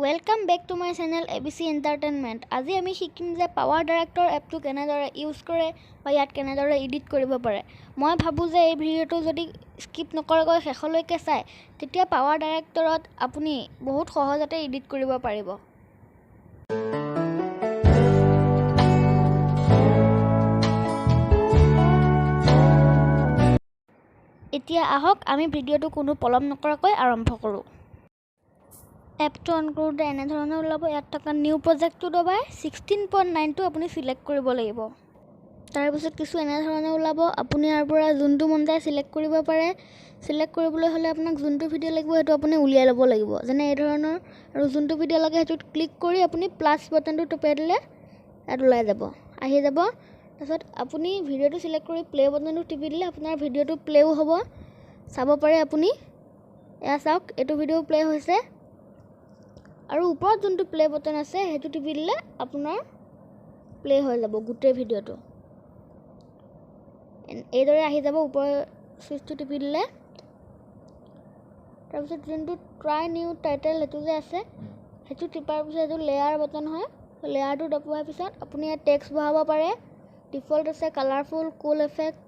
Welcome back to my channel ABC Entertainment. আজি আমি শিকিম যে পাৱাৰ ডাইৰেক্টৰ এপটো কেনেদৰে ইউজ কৰে বা ইয়াত কেনেদৰে এডিট কৰিব পাৰে। মই ভাবোঁ যে এই ভিডিঅ'টো যদি স্কিপ নকৰাকৈ শেষলৈকে চায়, তেতিয়া পাৱাৰ ডাইৰেক্টৰত আপুনি বহুত সহজতে এডিট কৰিব পাৰিব। এতিয়া আহক আমি ভিডিঅ'টো কোনো পলম নকৰাকৈ আৰম্ভ কৰোঁ। এপটো অন কৰোঁতে এনেধৰণৰ ওলাব। ইয়াত থকা নিউ প্ৰজেক্টটো দবাই 16.9টো আপুনি চিলেক্ট কৰিব লাগিব। তাৰপিছত কিছু এনেধৰণে ওলাব। আপুনি ইয়াৰ পৰা যোনটো মন যায় চিলেক্ট কৰিব পাৰে। চিলেক্ট কৰিবলৈ হ'লে আপোনাক যোনটো ভিডিঅ' লাগিব সেইটো আপুনি উলিয়াই ল'ব লাগিব, যেনে এই ধৰণৰ। আৰু যোনটো ভিডিঅ' লাগে সেইটোত ক্লিক কৰি আপুনি প্লাছ বাটনটো টিপাই দিলে ইয়াত ওলাই যাব, আহি যাব। তাৰপিছত আপুনি ভিডিঅ'টো চিলেক্ট কৰি প্লে' বাটনটো টিপি দিলে আপোনাৰ ভিডিঅ'টো প্লে'ও হ'ব। চাব পাৰে আপুনি, এয়া চাওক, এইটো ভিডিঅ' প্লে' হৈছে। আৰু ওপৰত যোনটো প্লে' বাটন আছে সেইটো টিপি দিলে আপোনাৰ প্লে' হৈ যাব গোটেই ভিডিঅ'টো। এইদৰে আহি যাব ওপৰৰ চুইচটো টিপি দিলে। তাৰপিছত যোনটো ট্ৰাই নিউ টাইটেল সেইটো যে আছে, সেইটো টিপাৰ পিছত সেইটো লেয়াৰ বাটন হয়। লেয়াৰটো দবোৱাৰ পিছত আপুনি ইয়াত টেক্সট বঢ়াব পাৰে। ডিফল্ট আছে কালাৰফুল, কুল এফেক্ট,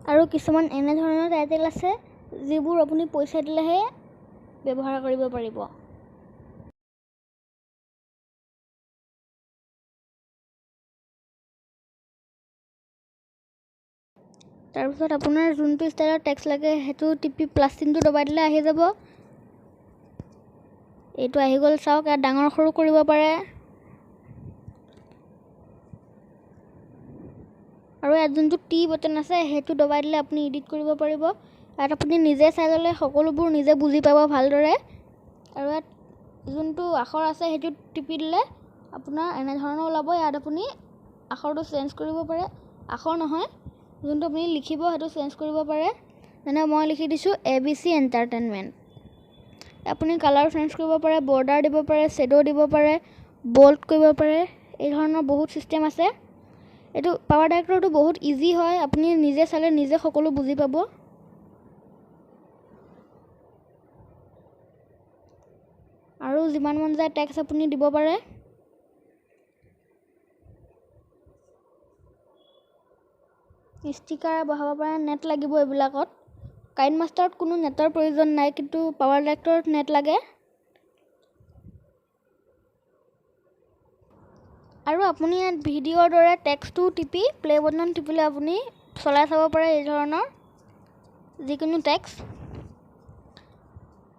আৰু কিছুমান এনেধৰণৰ টাইটেল আছে যিবোৰ আপুনি পইচা দিলেহে ব্যৱহাৰ কৰিব পাৰিব। তাৰপিছত আপোনাৰ যোনটো ষ্টাইলৰ টেক্সট লাগে সেইটো টিপি প্লাছ চিনটো দবাই দিলে আহি যাব। এইটো আহি গ'ল চাওক। ইয়াত ডাঙৰ সৰু কৰিব পাৰে। আৰু ইয়াত যোনটো টি বাটন আছে সেইটো দবাই দিলে আপুনি এডিট কৰিব পাৰিব। ইয়াত আপুনি নিজে চাই ল'লে সকলোবোৰ নিজে বুজি পাব ভালদৰে। আৰু ইয়াত যোনটো আখৰ আছে সেইটো টিপি দিলে আপোনাৰ এনেধৰণৰ ওলাব। ইয়াত আপুনি আখৰটো চেঞ্জ কৰিব পাৰে, আখৰ নহয়, যোনটো আপুনি লিখিব সেইটো চেঞ্জ কৰিব পাৰে। যেনে মই লিখি দিছোঁ এ বি চি এণ্টাৰটেইনমেণ্ট। আপুনি কালাৰ চেঞ্জ কৰিব পাৰে, বৰ্ডাৰ দিব পাৰে, শ্বেড' দিব পাৰে, বল্ড কৰিব পাৰে, এই ধৰণৰ বহুত ছিষ্টেম আছে। এইটো পাৱাৰ ডাইৰেক্টৰটো বহুত ইজি হয়, আপুনি নিজে চালে নিজে সকলো বুজি পাব। আৰু যিমান মন যায় টেক্সট আপুনি দিব পাৰে। ষ্টিকাৰ বহাব পাৰে, নেট লাগিব এইবিলাকত। কাইন মাষ্টাৰত কোনো নেটৰ প্ৰয়োজন নাই, কিন্তু পাৱাৰ ডাইৰেক্টৰত নেট লাগে। আৰু আপুনি ইয়াত ভিডিঅ'ৰ দৰে টেক্সটো টিপি প্লে' বাটন টিপিলে আপুনি চলাই চাব পাৰে এই ধৰণৰ যিকোনো টেক্সট।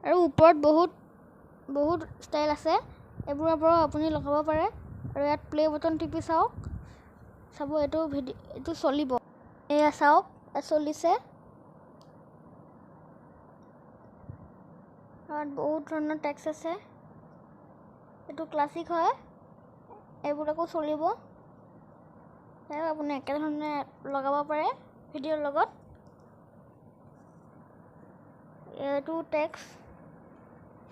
আৰু ওপৰত বহুত বহুত ষ্টাইল আছে, এইবোৰৰ পৰাও আপুনি লগাব পাৰে। আৰু ইয়াত প্লে' বাটন টিপি চাওক, চাব এইটো ভিডিঅ' এইটো চলিব। এয়া চাওক, ইয়াত চলিছে। ইয়াত বহুত ধৰণৰ টেক্সট আছে। এইটো ক্লাছিক হয়, এইবিলাকো চলিব। সেয়াও আপুনি একেধৰণে লগাব পাৰে ভিডিঅ'ৰ লগত। এইটো টেক্সট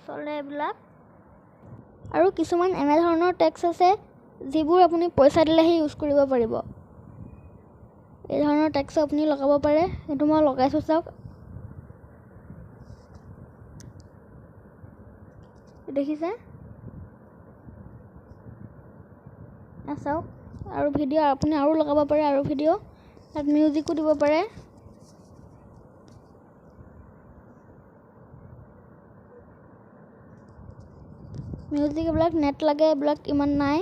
চলে এইবিলাক। আৰু কিছুমান এনেধৰণৰ টেক্সট আছে যিবোৰ আপুনি পইচা দিলেহে ইউজ কৰিব পাৰিব। এই ধৰণৰ টেক্সট আপুনি লগাব পাৰে, সেইটো মই লগাইছোঁ চাওক, দেখিছে চাওক। আৰু ভিডিঅ' আপুনি আৰু লগাব পাৰে, আৰু ভিডিঅ' তাত মিউজিকো দিব পাৰে। মিউজিক এইবিলাক নেট লাগে, এইবিলাক ইমান নাই।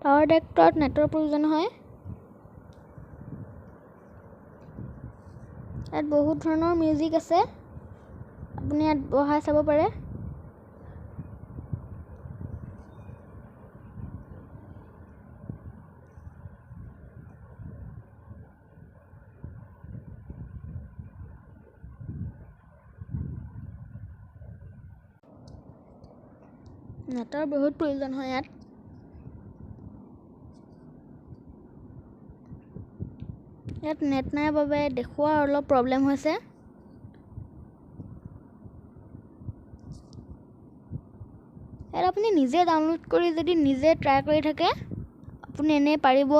পাৱাৰ ডাইৰেক্টৰত নেটৰ প্ৰয়োজন হয়। ইয়াত বহুত ধৰণৰ মিউজিক আছে, আপুনি ইয়াত বহাই চাব পাৰে। নেটৰ বহুত প্ৰয়োজন হয় ইয়াত। ইয়াত নেট নাই বাবে দেখুওৱাৰ অলপ প্ৰব্লেম হৈছে। ইয়াত আপুনি নিজে ডাউনলোড কৰি যদি নিজে ট্ৰাই কৰি থাকে আপুনি এনেই পাৰিব।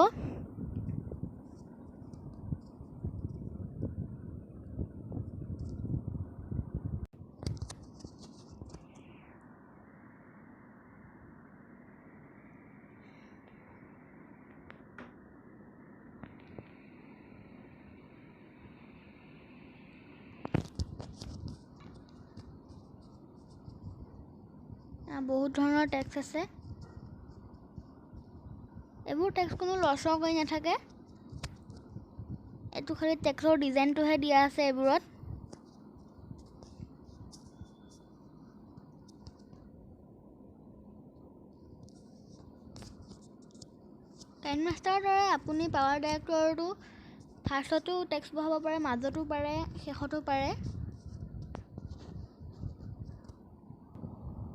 বহুত ধৰণৰ টেক্সট আছে। এইবোৰ টেক্সট কোনো লৰচৰ কৰি নাথাকে, এইটো খালি টেক্সটৰ ডিজাইনটোহে দিয়া আছে এইবোৰত। কাইনমাষ্টাৰৰ দৰে আপুনি পাৱাৰ ডাইৰেক্টৰটো ফাৰ্ষ্টতো টেক্সট বহাব পাৰে, মাজতো পাৰে, শেষতো পাৰে।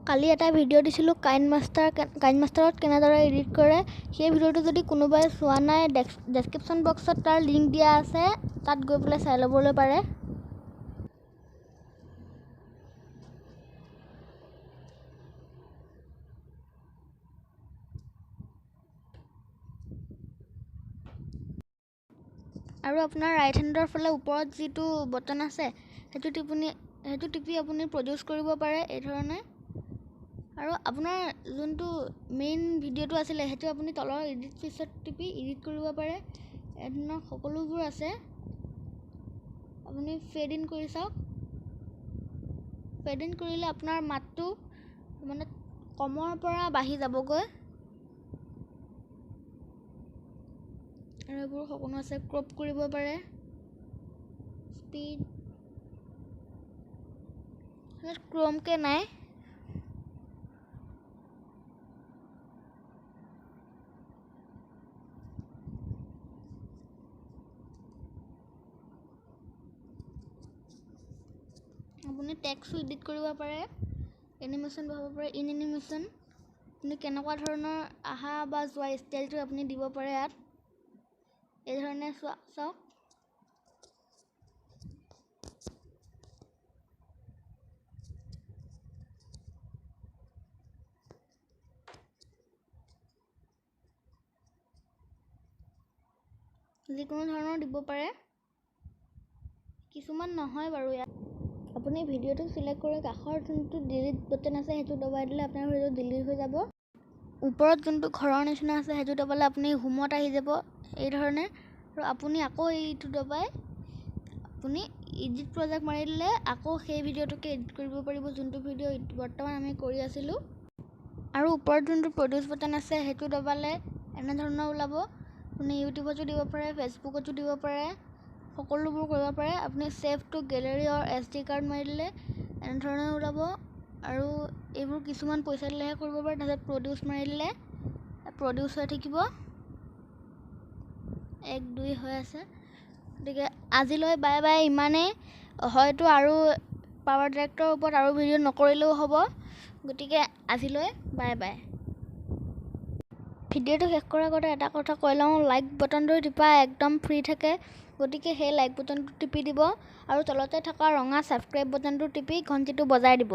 কালি এটা ভিডিঅ' দিছিলোঁ কাইনমাষ্টাৰত কেনেদৰে এডিট কৰে। সেই ভিডিঅ'টো যদি কোনোবাই চোৱা নাই, ডেছক্ৰিপশ্যন বক্সত তাৰ লিংক দিয়া আছে, তাত গৈ পেলাই চাই ল'বলৈ পাৰে। আৰু আপোনাৰ ৰাইট হেণ্ডৰ ফালে ওপৰত যিটো বটন আছে সেইটো টিপি আপুনি প্ৰডিউচ কৰিব পাৰে এই ধৰণে। আৰু আপোনাৰ যোনটো মেইন ভিডিঅ'টো আছিলে সেইটো আপুনি তলৰ এডিট পিছত টিপি এডিট কৰিব পাৰে। এনেধৰণৰ সকলোবোৰ আছে। আপুনি ফেড ইন কৰি চাওক। ফেড ইন কৰিলে আপোনাৰ মাতটো মানে কমৰ পৰা বাঢ়ি যাবগৈ। আৰু এইবোৰ সকলো আছে। ক্ৰপ কৰিব পাৰে, স্পীড ক্ৰমকৈ নাই। আপুনি টেক্সটো এডিট কৰিব পাৰে, এনিমেশ্যন বহাব পাৰে। ইন এনিমেশ্যন আপুনি কেনেকুৱা ধৰণৰ অহা বা যোৱা ষ্টাইলটো আপুনি দিব পাৰে ইয়াত। এই ধৰণে চাওক। যিকোনো ধৰণৰ দিব পাৰে, কিছুমান নহয় বাৰু ইয়াত। আপুনি ভিডিঅ'টো চিলেক্ট কৰি কাষৰ যোনটো ডিলিট বাটন আছে সেইটো দবাই দিলে আপোনাৰ ভিডিঅ'টো ডিলিট হৈ যাব। ওপৰত যোনটো ঘৰৰ নিচিনা আছে সেইটো দবালে আপুনি হোমত আহি যাব এই ধৰণে। আৰু আপুনি আকৌ এইটো দবাই আপুনি এডিট প্ৰজেক্ট মাৰি দিলে আকৌ সেই ভিডিঅ'টোকে এডিট কৰিব পাৰিব, যোনটো ভিডিঅ' বৰ্তমান আমি কৰি আছিলোঁ। আৰু ওপৰত যোনটো প্ৰডিউচ বাটন আছে সেইটো দবালে এনেধৰণৰ ওলাব। আপুনি ইউটিউবতো দিব পাৰে, ফেচবুকতো দিব পাৰে, সকলোবোৰ কৰিব পাৰে। আপুনি save to gallery or S D card মাৰি দিলে এনেধৰণে ওলাব। আৰু এইবোৰ কিছুমান পইচা দিলেহে কৰিব পাৰে। তাৰপিছত প্ৰডিউচ মাৰি দিলে প্ৰডিউচ হৈ থাকিব। 1 2 হৈ আছে। গতিকে আজিলৈ বাই বাই, ইমানেই। হয়তো আৰু পাৱাৰ ডাইৰেক্টৰৰ ওপৰত আৰু ভিডিঅ' নকৰিলেও হ'ব। গতিকে আজিলৈ বাই বাই। ভিডিঅ'টো শেষ কৰাৰ আগতে এটা কথা কৈ লওঁ, লাইক বটনটো টিপা একদম ফ্ৰী থাকে, গতিকে সেই লাইক বটনটো টিপি দিব আৰু তলতে থকা ৰঙা ছাবস্ক্ৰাইব বটনটো টিপি ঘণ্টিটো বজাই দিব।